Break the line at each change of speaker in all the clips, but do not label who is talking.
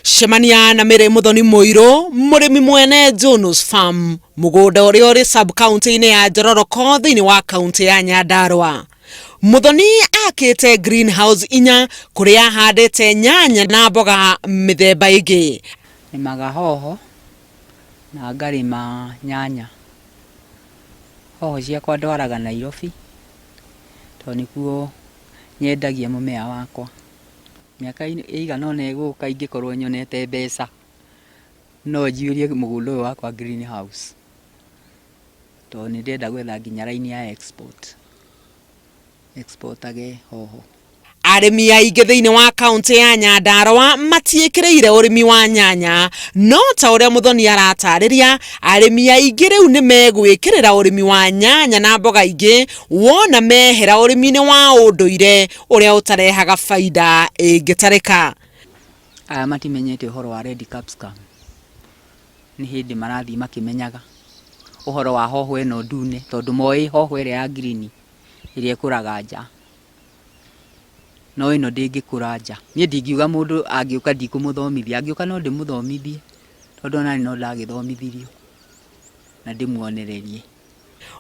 Cemania na Mary Muthoni Mũirũ, mũrĩmi mwene Jones Farm, mũgũnda ũrĩa ũrĩ sub county-inĩ ya Njororoko thĩinĩ wa kaunti ya Nyandarua. Muthoni akĩte greenhouse inya kũrĩa ahandĩte nyanya na mboga mĩthemba ĩngĩ.
Nĩmaga hoho na ngarĩma nyanya. Hoho ciakwa ndwaraga Nairobi tondũ nĩkuo nyendagia mũmera wakwa. Mĩaka ĩigana ũna ĩgũka ingĩkorwo nyonete mbeca, no njiyũrie mũgũnda ũyũ wakwa green house, tondũ nĩ ndĩrenda gwetha nginya raini ya export, export age hoho.
Arĩmi aingĩ thĩinĩ wa kaũntĩ ya Nyandarua matiĩkĩrĩire ũrĩmi wa nyanya, no ta ũrĩa Muthoni aratarĩria, arĩmi aingĩ rĩu nĩ megwĩkĩrĩra ũrĩmi wa nyanya na mboga ingĩ wona mehera ũrĩmi-inĩ wa ũndũire ũrĩa ũtarehaga baida ĩngĩtarĩka.
Aya matimenyete ũhoro wa red capsicum, nĩ hĩndĩ marathiĩ makĩmenyaga ũhoro wa hoho ĩno ndune, tondũ moĩ hoho ĩrĩa ya green ĩrĩa ĩkũraga nja, no ĩno ndĩngĩkũra nja. Niĩ ndingiuga mũndũ angĩũka ndikũmũthomithia, angĩũka no ndĩmũthomithie, tondũ ona niĩ no ndagĩthomithirio na ndĩmuonererie.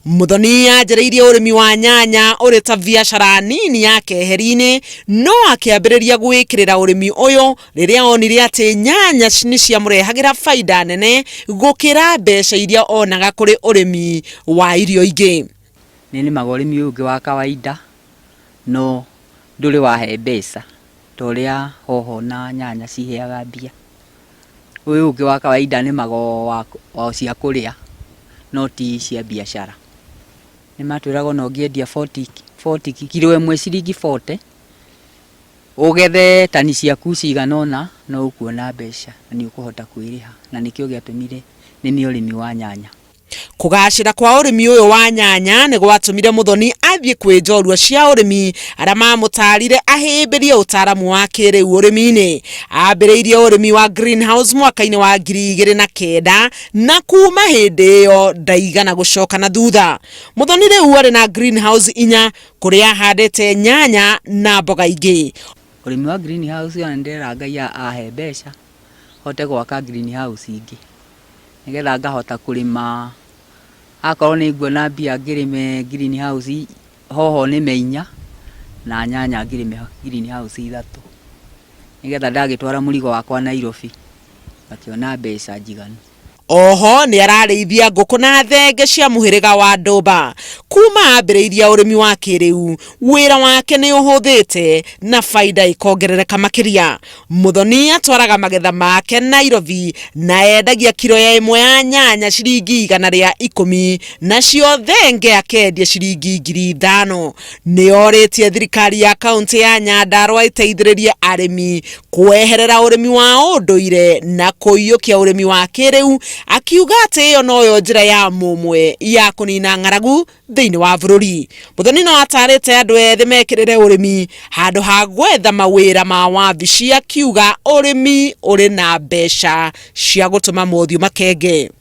Muthoni anjĩrĩirie ũrĩmi wa nyanya ũrĩ ta biacara nini ya keheri-inĩ, no akĩambĩrĩria gwĩkĩrĩra ũrĩmi ũyũ rĩrĩa onire atĩ nyanya nĩ ciamũrehagĩra baida nene gũkĩra mbeca iria onaga kũrĩ ũrĩmi wa irio ingĩ.
Nĩ nĩmaga ũrĩmi ũyũ ũngĩ wa kawaida no ndũrĩ wahe mbeca ta ũrĩa hoho na nyanya ciheaga mbia. Ũyũ ũngĩ wa kawaida nĩmaga o cia kũrĩa no ti cia biacara. Nĩ matwĩraga ona ũngĩendia forty, forty, kiro ĩmwe ciringi forty, ũgethe tani ciaku cigana ũna no ũkuona mbeca na nĩ ũkũhota kwĩrĩha na nĩkĩo gĩatũmire nĩme ũrĩmi wa nyanya.
Kũgacĩra kwa ũrĩmi ũyũ wa nyanya nĩ gwatũmire Muthoni athiĩ kwĩ njorua cia ũrĩmi arĩa mamũtarire ahĩmbĩrie ũtaaramu wa kĩrĩu ũrĩmi-inĩ. Ambĩrĩirie ũrĩmi wa greenhouse mwaka-inĩ wa 2009 na kuma hĩndĩ ĩyo ndaigana gũcoka na thutha. Muthoni rĩu arĩ na greenhouse inya kũrĩa ahandĩte nyanya na mboga ingĩ.
Ũrĩmi wa greenhouse ona nĩ ndĩrera Ngai ahe mbeca hote gwaka greenhouse ingĩ. Nĩgetha ngahota kũrĩma, akorwo nĩ nguona mbia ngĩrĩme green house, hoho nĩme inya na nyanya ngĩrĩme green house ithatũ, nĩgetha ndagĩtwara mũrigo wakwa Nairobi ngakĩona mbeca njiganu.
Oho nĩ ararĩithia ngũkũ na thenge cia mũhĩrĩga wa Ndũmba. Kuma ambĩrĩirie ũrĩmi wa kĩrĩu, wĩra wake nĩ ũhũthĩte na baida ĩkongerereka makĩria. Muthoni atwaraga magetha make Nairobi na endagia kiro ya ĩmwe ya nyanya ciringi 110 nacio thenge akendia ciringi 5,000. Nĩ orĩtie thirikari ya kaunti ya Nyandarua ĩteithĩrĩrie arĩmi kweherera ũrĩmi wa ũndũire na kũiyũkia ũrĩmi wa kĩrĩu, akiuga atĩ ĩyo noyo njĩra ya mũmwe ya kũnina ng'aragu thĩinĩ wa bũrũri. Muthoni no atarĩte andũ ethĩ mekĩrĩre ũrĩmi handũ ha gwetha mawĩra ma wabici, akiuga ũrĩmi ũrĩ na mbeca cia gũtũma mothiũ makenge.